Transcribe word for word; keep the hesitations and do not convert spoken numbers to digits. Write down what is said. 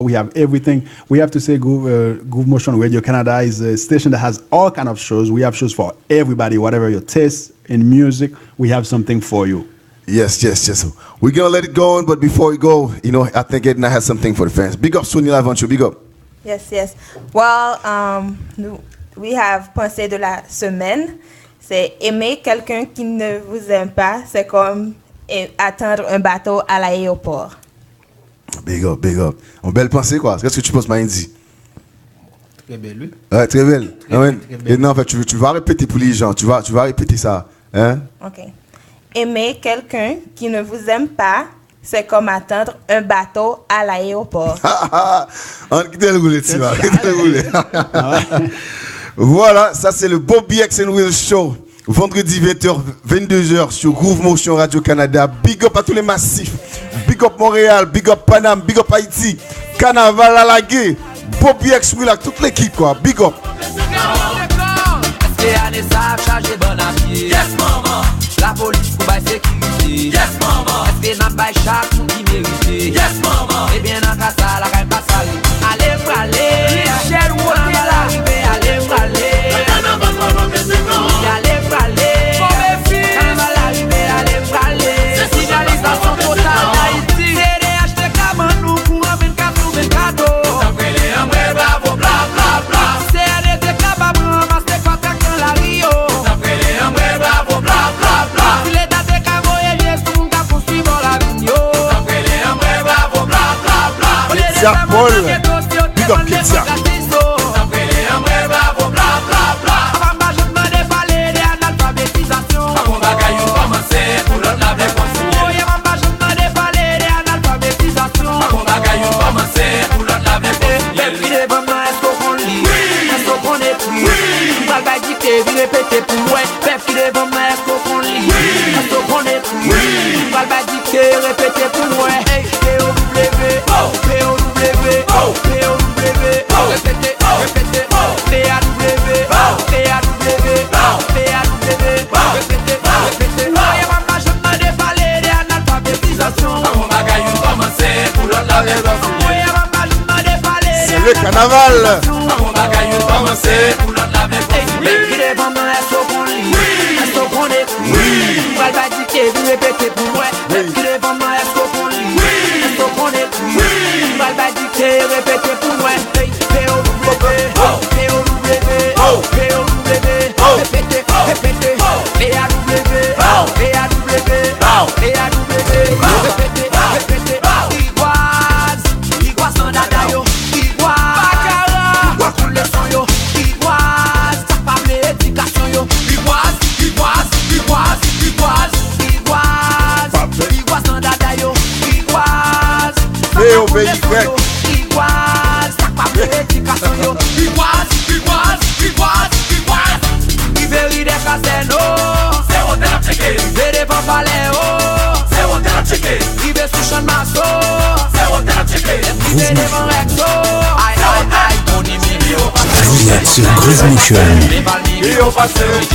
We have everything. We have to say Groove, uh, Groove Motion Radio Canada is a station that has all kind of shows. We have shows for everybody, whatever your taste in music, we have something for you. Yes, yes, yes. We're gonna let it go on, but before we go, you know, I think Edna has something for the fans. Big up Sony Laventure, big up. Yes, yes. Well, um, nou- we have pensée de la semaine. C'est aimer quelqu'un qui ne vous aime pas, c'est comme eh, attendre un bateau à l'aéroport. Big up, big up. Yon bèl panse, quoi. Qu'est-ce que tu penses, Maïndi? Très belle, oui. Ouais, très belle. Très Ah ouais. Belle, très belle. Et non, en fait, tu, tu vas répéter pour les gens. Tu vas, tu vas répéter ça. Hein? Ok. Aimer quelqu'un qui ne vous aime pas, c'est comme attendre un bateau à l'aéroport. Ann kite l woule, ti mal. Kite l woule. Voilà, ça c'est le Bobby X and Will Show. Vendredi vingt heures, vingt-deux heures sur Groove Motion Radio Canada. Big up à tous les massifs. Big up Montréal, big up Paname, big up Haïti. Kanaval la lage. Bobby X Will ak tout lekip, quoi. Big up. Èske ane sa ap chaje bann a pye? Yes, manman. Lapolis pou bay sekirite. Yes, manman. Èske n ap bay chak moun ki merite? Yes, manman. Ebyen, nan ka sa, lakay m pa sa rete. Ale m prale. Michel Wotela. Rive, ale m prale. Kanaval la rive, ale m prale. Finalizasyon total Ayiti. C D H T K ban nou kouran vennkat sou vennkat, oh. N ap rele anmwe bravo, bla, bla, bla. C N E T K pa pran ranmas, te kontak nan lari yo. N ap rele anmwe bravo, bla, bla, bla. Si Leta te ka voye lye sou moun k ap konstwi bò lavi n yo. N ap rele anmwe bravo, bla, bla, bla. Olye de sa, Paul. Big up, Ketia. N ap rele anmwe bravo, bla, bla, bla. Papa m pa janm tande pale de analfabetizasyon. Pa gon bagay youn kòmanse pou lòt la vle kontinye. Oye, m pa janm tande pale de analfabetizasyon. Pa gon bagay youn kòmanse pou lòt la vle kontinye. Pèp ki devan m nan, èske w konn li? Èske w konn ekri? M pral bay dikte, vire pete pou m wè. Pèp ki devan m nan, èske w konn li? Èske w konn ekri? M pral bay dikte, repete pou m wè. P O W, P O W, P O W, repete, repete, P A W, P A W, P A W, repete, repete. Oye, m pa janm tande pale de analfabetizasyon. Pa gon bagay youn kòmanse pou lòt la vle kontinye. Oye, m pa janm tande pale de C'est le carnaval. Pa gon bagay youn kòmanse pou lòt la vle kontinye. Pèp ki devan mwen, èske w konn li? Èske w konn ekri? M pral bay dikte, vin repete pou mwen. Pèp ki devan mwen, èske w konn li? Èske w konn ekri? M pral bay dikte, repete pou mwen. P O W, P O W, P O W, repete, repete, P A W, P A W, P A W, repete, repete, Rigwaz, Rigwaz nan dada yo, Rigwaz, Rigwaz konn leson yo, Rigwaz, sa k pa vle edikasyon yo, Rigwaz, Rigwaz, Rigwaz, Rigwaz, Rigwaz, Rigwaz nan dada yo, Rigwaz, sa k pa vle leson yo, Rigwaz, sa k pa vle edikasyon yo, Rigwaz, Rigwaz, Rigwaz, Rigwaz. Rive ri dè kazèn, oh, se wotè n ap tcheke. Rive devan palè, oh, se wotè n ap tcheke. Rive sou Channmas, oh, se wotè n ap tcheke. Rive devan Rex, oh, ay, ay, ay, Tony Mimi, oh, pase. Vous êtes sur Groove Motion. Devan Mimi, oh, pase.